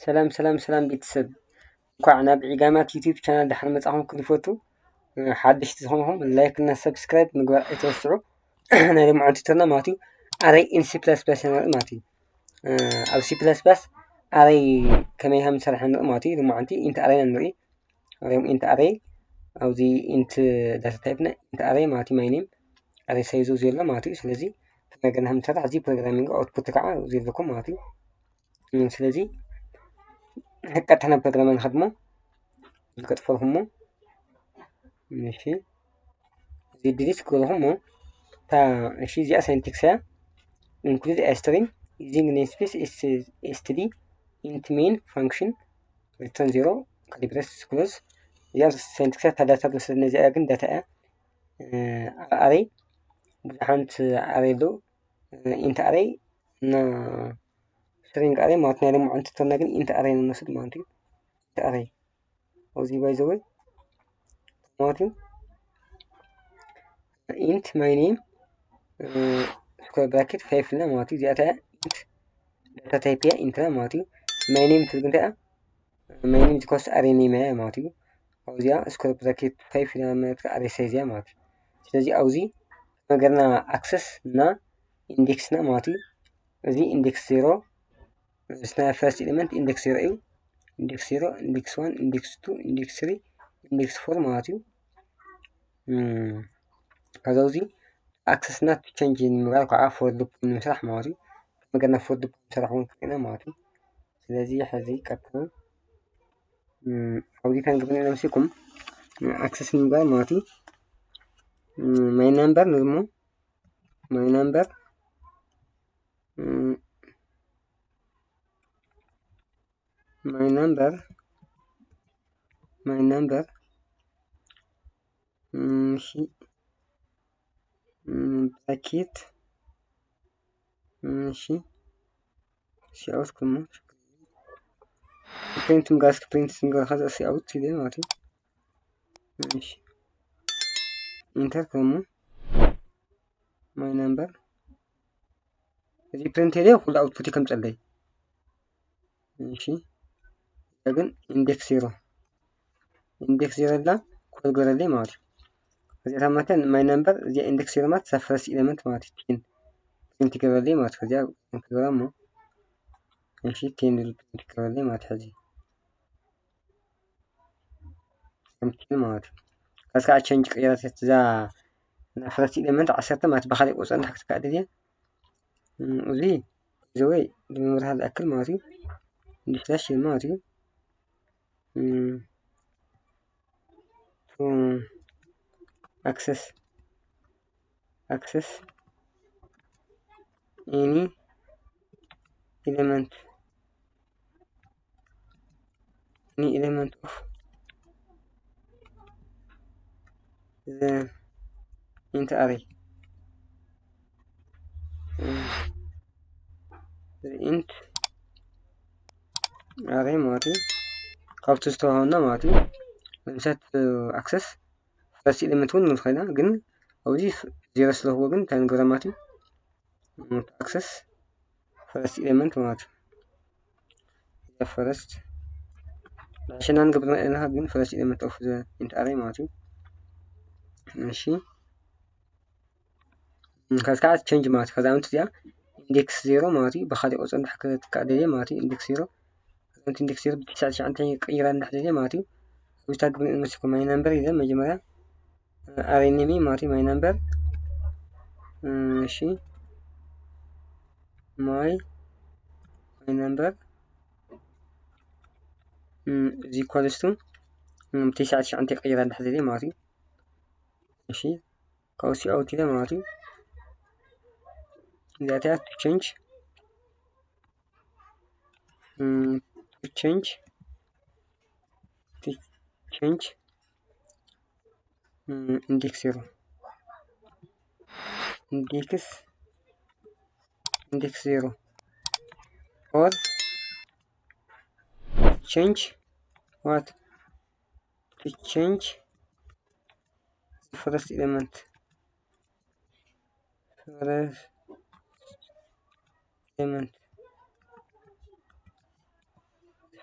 ሰላም ሰላም ሰላም ቤተሰብ፣ እንኳዕ ናብ ዒጋማት ዩቲዩብ ቻናል ደሓን መጻኹም ክብል ይፈቱ። ሓደሽቲ ዝኾንኩም ላይክ እና ሰብስክራይብ ምግባር ኣይትረስዑ። ናይ ሎምዓንቲ ቱቶርና ማለት እዩ ኣረይ ኢን ሲ ፕላስ ፕላስ ኢና ንርኢ ማለት እዩ። ኣብ ሲ ፕላስ ፕላስ ኣረይ ከመይ ከም ንሰርሕ ንርኢ ማለት እዩ። ሎምዓንቲ ኢንት ኣረይ ኢና ንርኢ። ሪም ኢንት ኣረይ ኣብዚ ኢንት ዳታ ታይፕ ና ኢንት ኣረይ ማለት እዩ። ማይ ኔም ኣረይ ሳይዙ ዘሎ ማለት እዩ። ስለዚ እቲ ነገር ንክንሰርሕ እዚ ፕሮግራሚንግ ኣውትፑት ከዓ እዚ ኣለኩም ማለት እዩ። ስለዚ ቀጥታ ናብ ፕሮግራም ንኸድሞ ዝቀጥፈልኩሞ እሺ፣ እዚ ድሊት ክገብርኩሞ እታ እሺ፣ እዚኣ ሳይንቲክስ እያ። ኢንክሉድ ኤ ስትሪንግ ዩዚንግ ኔምስፔስ ኤስቲዲ ኢንት ሜን ፋንክሽን ሪተርን ዜሮ ካሊብሬስ ክሎዝ። እዚኣ ሳይንቲክስ እያ። ታዳታ ዝወሰድ ነዚኣ ግን ዳታ እያ። ኣብ ኣረይ ብዙሓንት ኣረይ ኣለዉ። ኢንት ኣረይ እና ስትሪንግ ኣረይ ማለት ናይ ሎምዓንቲ ቱቶርና ግን ኢንት ኣረይ ንወስድ ማለት እዩ። ኢንት ኣረይ ኣብዚ ባይ ዘ ወይ ማለት እዩ። ኢንት ማይ ኔም ስኩዌር ብራኬት ፋይፍ ኢልና ማለት እዩ። እዚኣ እንታይ እያ? ኢንት ዳታ ታይፕ እያ፣ ኢንት ና ማለት እዩ። ማይ ኔም ትብል እንታይ እያ? ማይ ኔም ኢኳልስ ኣረይ ኔም እያ ማለት እዩ። ካብዚኣ ስኩዌር ብራኬት ፋይፍ ኢልና ማለት ኣረይ ሳይዝ እያ ማለት እዩ። ስለዚ ኣብዚ ነገርና ኣክሰስ እና ኢንዴክስ ና ማለት እዩ። እዚ ኢንዴክስ ዜሮ፣ እዚ ናይ ፈርስት ኤሌመንት ኢንዴክስ ዜሮ እዩ። ኢንዴክስ ዜሮ፣ ኢንዴክስ ዋን፣ ኢንዴክስ ቱ፣ ኢንዴክስ ስሪ፣ ኢንዴክስ ፎር ማለት እዩ። ከዛ እዚ ኣክሰስ እና ቱ ቸንጅ ንምግባር ከዓ ፎር ሉፕ ንምስራሕ ማለት እዩ። ከመገና ፎር ሉፕ ንምስራሕ እውን ክእና ማለት እዩ። ስለዚ ሕዚ ቀጥታ ኣብዚ ከንግብን ኢና ምስኩም ኣክሰስ ንምግባር ማለት እዩ። ማይ ናምበር ንድሞ ማይ ናምበር ማይ ናምበር ማይ ናምበር እሺ፣ ብራኬት እሺ፣ ሲኣውት ክሞ ፕሪንት ምጋስ ፕሪንት ስንገር ኸዚ ሲኣውት ሲደ ማለት እዩ። እሺ፣ ኢንተር ክሞ ማይ ናምበር እዚ ፕሪንት ሄደ ኩሉ ኣውትፑት ከምጸለይ። እሺ፣ ግን ኢንዴክስ ዜሮ ኢንዴክስ ዜሮ ላ ኮድ ገረለይ ማለት እዩ። እዚኣ ታማተን ማይ ናምበር እዚኣ ኢንዴክስ ዜሮ ማለት እዛ ፈረስት ኤለመንት ማለት እዩ። ቴን ፕሪንት ይገበረለይ ማለት እዩ። ከዚኣ ክገበራ እሞ እሺ፣ ቴን ፕሪንት ይገበረለይ ማለት እዩ። ሕዚ ከም ቴን ማለት እዩ። ከዚ ከዓ ቸንጅ ቀይራት እዛ ናይ ፈረስት ኤለመንት ዓሰርተ ማለት ብኻሊእ ቁፅር እንዳ ክትከዓ ድልየ እዚ ዘወይ ንምብርሃ ዝኣክል ማለት እዩ። እንዲ ፍላሽ ማለት እዩ። ኣክሰስ ኣክሰስ ኤኒ ኤለመንት any element of the int array the int array ማለት እዩ። ካብቲ ዝተዋሃበና ማለት እዩ። ለምሳሌ ኣክሰስ ፈረስት ኤለመንት እውን ንኽእላ ግን ኣብዚ ዜሮ ስለዝህቦ ግን እንታይ ንገብራ ማለት እዩ። ኣክሰስ ፈረስት ኤለመንት ማለት እዩ። ፈረስት ራሽናል ንገብር ኣለና ግን ፈረስት ኤለመንት ኦፍ ዘ ኢንት ኣረይ ማለት እዩ። እሺ፣ ከዚ ከዓ ቸንጅ ማለት እዩ። ከዛ ምንት እዚኣ ኢንዴክስ ዜሮ ማለት እዩ። ብካሊእ ቁፅሪ እንድሕር ክትካእ ደልየ ማለት እዩ። ኢንዴክስ ዜሮ ከምቲ ኢንዴክስ ዜሮ ብትሽዓተ ትሽዓተ ቀይራ እንድሕር ደልየ ማለት እዩ። ኣብዚ ታግ ብንእመሲኩም ማይ ናምበር ኢለ መጀመርያ ኣረይ ኔም ማለት እዩ። ማይ ናምበር እሺ፣ ማይ ማይ ናምበር እዚ ኢኳልስ ቱ ትሽዓተ ትሽዓተ ቀይራ እንድሕር ደልየ ማለት እዩ። እሺ፣ ካብኡ ሲኣውት ኢለ ማለት እዩ። እዚኣቲኣ ቱ ቸንጅ ቱ ቸንጅ ቱ ቸንጅ ኢንዴክስ ዜሮ ኢንዴክስ ኢንዴክስ ዜሮ or change what to change the first element first element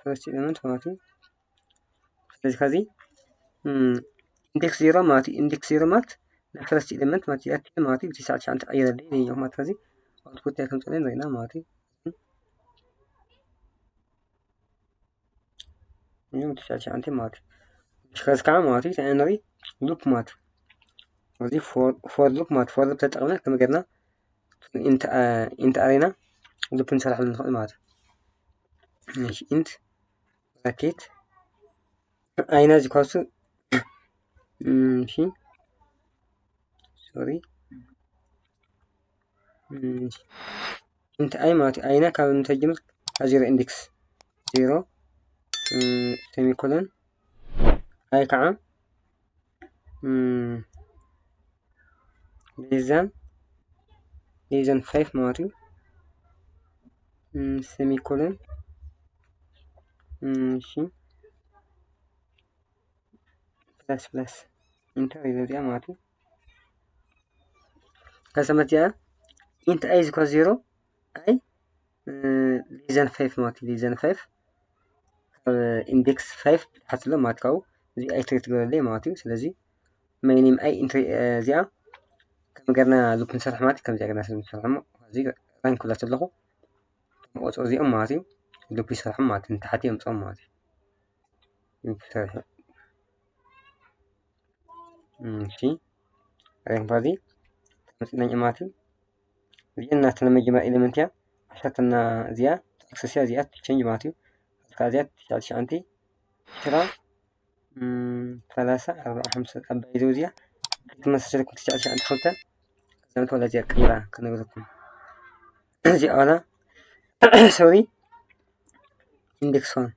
first element ማለት እዩ። ስለዚ ከዚ index zero ማለት እዩ። Index zero ማለት ናይ first element ማለት እዩ። ያቲ ማለት እዩ ብትሽዓተ ትሽዓተ ቀይረለይ ማለት ከዚ output እንታይ ከምፅለይ ንሪና ማለት እዩ። እዮም ትሽዓተ ትሽዓተ ማለት እዩ። ከዚ ከዓ ማለት እዩ እንታይ ንርኢ loop ማለት እዩ። እዚ for loop ማለት for loop ተጠቅምና ከመይ ጌርና int array ና loop ንሰርሐሉ ንኽእል ማለት እዩ። int bracket i ና እዚ ኳሱ እሺ sorry int i ማለት እዩ። i ና ካብ ምንታይ ጀምር ካብ zero index zero semicolon i ከዓ less than less than five ማለት እዩ። semicolon እሺ plus plus enter ኢለ እዚኣ ማለት እዩ። ከሰመት እዚኣ int i is equal zero i less than five ማለት እዩ። Less than five ካብ index five ብታሕቲ ኣሎ ማለት ካብኡ እዚ i ትሪት ገበረለይ ማለት እዩ። ስለዚ my name i enter እዚኣ ከም ገርና loop ንሰርሕ ማለት እዩ። ከምዚኣ ገርና ንሰርሕ እሞ እዚ run ክብላ ኣለኹ ቆፅሮ እዚኦም ማለት እዩ። loop ይሰርሑ ማለት እዩ። ንታሕቲ የምፅኦም ማለት እዩ። ይሰርሑ እሺ ሬንኳ እዚ ተመፅለኝ ማለት እዩ። እዚኣ እናተለመ ጅማ ኤሌመንት እያ። ዓሰርተና እዚኣ ኣክሰስ እያ። እዚኣ ቼንጅ ማለት እዩ። እስካ እዚኣ ትሽዓተ ትሽዓተ ሽራ ሰላሳ ኣርባዓ ሓምሳ ኣባይ ዘው እዚኣ ክትመሳሰለኩም ትሽዓተ ትሽዓተ ክልተ ከዛምት ዋላ እዚኣ ቀይራ ክነግረኩም እዚኣ ዋላ ሶሪ ኢንዴክስ ዋን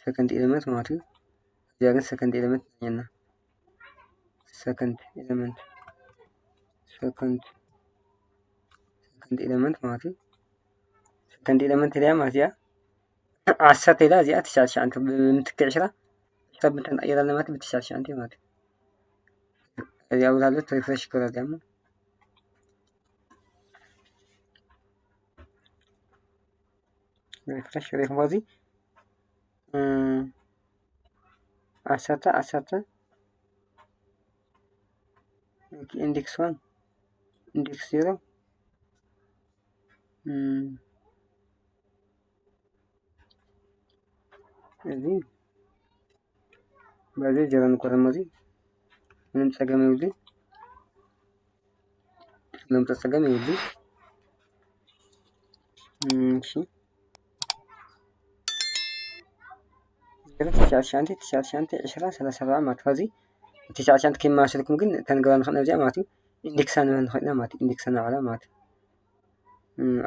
ሰከንድ ኤሌመንት ማለት እዩ። እዚኣ ግን ሰከንድ ኤሌመንት ተገኘና። ሰከንድ ኤሌመንት ሰከንድ ሰከንድ ኤሌመንት ማለት እዩ። ሰከንድ ኤሌመንት እዚኣ ማለት እዚኣ ዓሰርተ ኢላ እዚኣ ትሽዓተ ትሽዓተ ብምትክ ዕስራ ዕስራ ብንተን ቀይራ ለማት ብትሽዓተ ትሽዓተ ማለት እዩ። እዚኣ ብላለች ሪፍሬሽ ይገራ እዚኣ እሞ ሪፍሬሽ ሪኽቦ እዚ ዓሰርተ ዓሰርተ ኢንዴክስ ዋን ኢንዴክስ ዜሮ እዚ በዚ ዜሮ ንቆረሞ እዚ ምንም ፀገም የብሉን። ምንም ፀገም የብሉን። እሺ ትሽዓተ ትሽዓተ ትሽዓተ ትሽዓተ ዕስራ ሰላሳ ኣርባዓ ማለት እዩ። ትሽዓተ ትሽዓተ ከይመሳሰልኩም ግን ተንገባ ንኽእል እዚኣ ማለት እዩ። ኢንዴክሳ ንበል ንኽእል ማለት እዩ። ኢንዴክሳ ንባዕላ ማለት እዩ።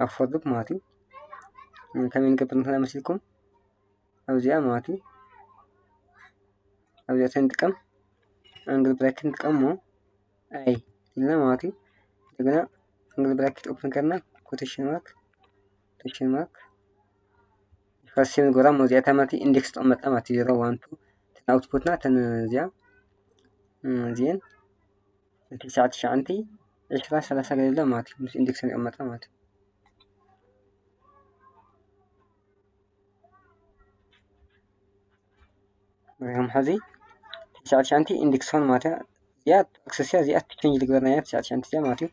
ኣብ ፎር ሉፕ ማለት እዩ። ከመይ ንገብር ንኽእል መሲልኩም ኣብዚኣ ማለት እዩ። ኣብዚኣ ተንጥቀም ኣንግል ብራኬት ንጥቀም እሞ ኣይ ኢልና ማለት እዩ። እንደገና ኣንግል ብራኬት ኦፕን ገርና ኮቴሽን ማርክ ኮቴሽን ማርክ ፈሲም ንገብራ እሞ እዚኣ ታማቲ ኢንዴክስ ተቐመጣ ማለት እዩ። ዜሮ ዋን ቱ ተን ኣውትፑትና ተን እዚኣ እዚአን እቲ ትሽዓተ ትሽዓተ ዕስራ ሰላሳ ገለ ማለት እዩ። ምስ ኢንዴክስ ተቐመጣ ማለት እዩ። ሪኹም ሕዚ ትሽዓተ ትሽዓተ ኢንዴክስ ኾን ማለት እያ። እዚኣ ኣክሰስ እያ። እዚኣ ቼንጅ ልግበርና እያ ትሽዓተ ትሽዓተ እዚኣ ማለት እዩ።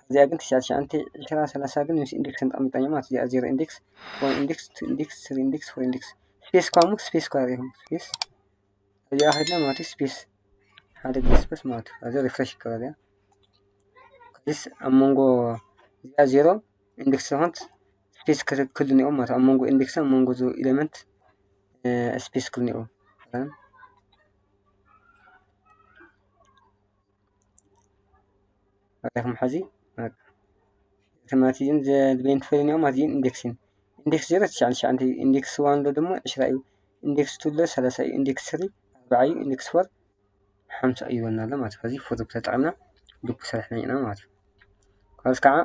እዚኣ ግን ትሽዓተ ትሽዓተ ዕስራ ሰላሳ ግን ምስ ኢንዴክስ ንጠቕምጣኛ ማለት እዚኣ ዜሮ ኢንዴክስ ዋን ኢንዴክስ ቱ ኢንዴክስ ስሪ ኢንዴክስ ፎር ኢንዴክስ ስፔስ ኳ እሞ ስፔስ ኳ ሪኹም ስፔስ እዚኣ ኸድና ማለት እዩ። ስፔስ ሓደ ግዜ ስፔስ ማለት እዩ። እዚ ሪፍሬሽ ይከበል እያ። ከዚስ ኣብ መንጎ እዚኣ ዜሮ ኢንዴክስ ዝኾንት ስፔስ ክልኒኦም ማለት ኣብ መንጎ ኢንዴክስ ኣብ መንጎ ዝ ኤሌመንት ስፔስ ክልኒኦም ኣለኹም። ሕዚ ተማቲዝን ዘድበይን ትፈልኒኦም ኣዚን ኢንዴክስን ኢንዴክስ ዜሮ ትሽዓን ትሽዓን ኢንዴክስ ዋን ሎ ድማ ዕስራ እዩ። ኢንዴክስ ቱ ሎ ሰላሳ እዩ። ኢንዴክስ ስሪ ኣርባዓ እዩ። ኢንዴክስ ፎር ሓምሳ እዩ ይበልና ኣሎ ማለት እዩ። ከዚ ፎር ሉፕ ተጠቒምና ሉፕ ሰሪሕና ኢና ማለት እዩ። ካብዚ ከዓ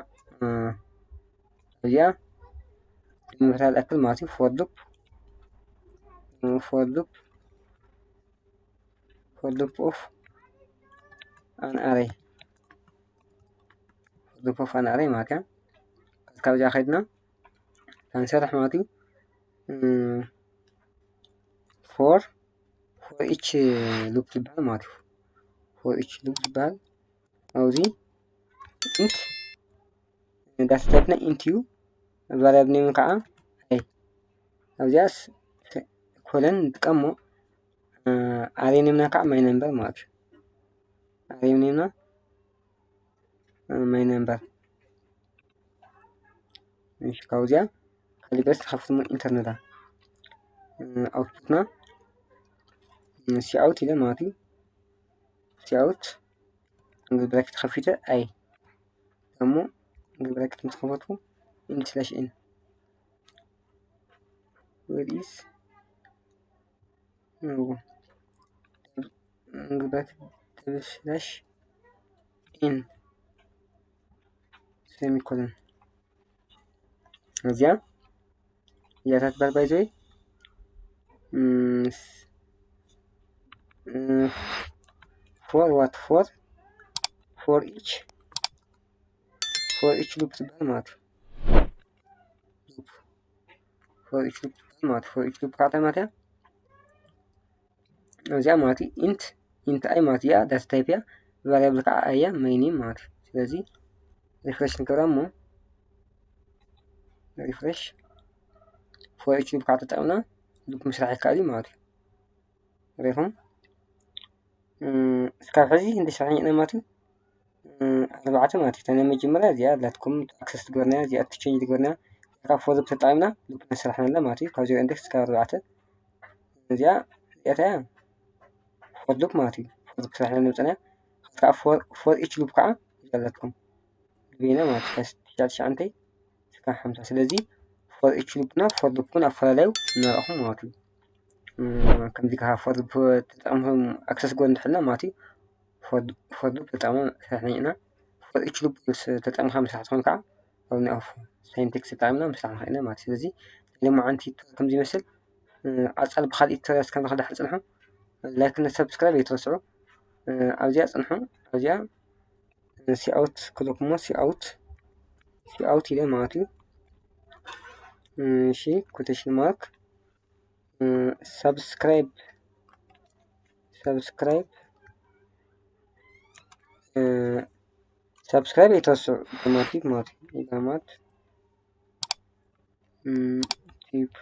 እዚኣ ንምፍታል ኣክል ማለት እዩ። ፎር ሉፕ ፎር ሉፕ ፎር ሉፕ ኦፍ ኣን ኣረይ ሉፕ ኦፍ ኣን ኣረይ ማለት እያ። ካብዚኣ ከይድና ታንሰርሕ ማለት እዩ። for for each loop ዝበሃል ማለት እዩ። for each loop ዝበሃል ኣብዚ int data type ና int እዩ። variable name ከዓ ኣይ ኣብዚኣስ ኮለን ንጥቀሞ። array name ና ከዓ my number ማለት እዩ። array name ና my number እሺ ካብዚኣ ካሊግረስ ተኸፍትሞ ኢንተር ንዳ output ና cout ኢለ ማለት እዩ። cout angle bracket ከፊተ ኣይ ደሞ angle bracket ምስ ከፈትኩ int slash n where is angle bracket double slash n semicolon እዚኣ እዚኣ ትበሃል by the way for what for for each for each loop ትበሃል ማለት እዩ። for each loop ትበሃል ማለት እዩ። for each loop ከዓ እንታይ ማለት እያ? እዚኣ ማለት እዩ int int ኣይ ማለት እያ data type እያ። variable ከዓ ኣይ እያ my name ማለት እዩ። ስለዚ refresh ንገብራ እሞ refresh for each loop ከዓ ተጠቂምና loop ምስራሕ ይከኣል እዩ ማለት እዩ። ሪኹም እስካብ ሕዚ እንደ ስራሕ ኢና ማለት እዩ። ኣርባዕተ ማለት እዩ። እታ ናይ መጀመርያ እዚኣ ኣላትኩም access ትግበርና እዚኣ change ትግበርና ካብ for loop ተጠቂምና loop እናሰራሕና ኣላ ማለት እዩ። ካብ zero index እስካብ ኣርባዕተ እዚኣ እዚኣ for loop ማለት እዩ። for loop ስራሕ ነምፅና ካብ for each loop ከዓ እዚኣ ኣላትኩም ግቢና ማለት እዩ። ካብ ትሽዓተ ትሽዓተ እስካብ ሓምሳ ስለዚ for each loop ና for loop ን ኣፈላለዩ እናረእኹም ማለት እዩ። ከምዚ ከዓ for loop ተጠቅምኩም access ጎን እንድሕልና ማለት እዩ። for loop ተጠቅመ ሰራሕና ኢና። for each loop ተጠቅምካ ምስራሕ ትኾን ከዓ ኣብኒ of syntax ተጠቅምና ምስራሕ ንኽእል ኢና ማለት እዩ። ስለዚ ናይ ሎማዓንቲ ቱቶሪያል ከምዚ ይመስል። ዓጻል ብካልእ ቱቶሪያል እስካብ ንክዳሕ ጽንሑ። like ን subscribe ኣይትረስዑ። ኣብዚኣ ጽንሑ ኣብዚኣ cout ክለኩሞ cout cout ኢለ ማለት እዩ። እሺ quotation mark subscribe subscribe subscribe ኣይትረስዑ። ኢጋማቲቭ ማለት እዩ። ኢጋማት ቲፕ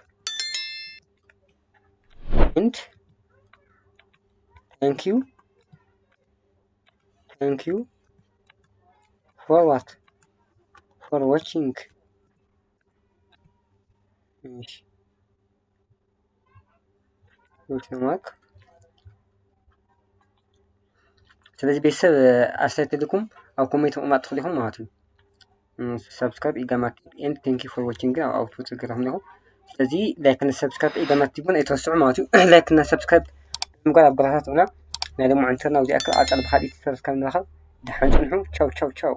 and thank you thank you for what for watching እሺ ኦኬ ማክ ስለዚ ቤተሰብ ኣስተያየት ተልኩም ኣብ ኮሜንት ምቕማጥ ትኽእሉ ኢኹም ማለት እዩ። subscribe ኢጋማቲቭ and thank you for watching ግን ኣብ ኣውትፑት ዝገረኹም ኢኹም። ስለዚ like ን subscribe ኢጋማቲቭ ግን ኣይትረስዑ ማለት እዩ። like ን subscribe ብምግባር ኣበረታትዑና። ናይ ሎማዓንቲ ቱቶሪያል ኣብዚ ኣክል ዓጻል ብካልእ ቱቶሪያል እስካብ ንራኸብ ደሓን ጽንሑ። ቻው ቻው ቻው።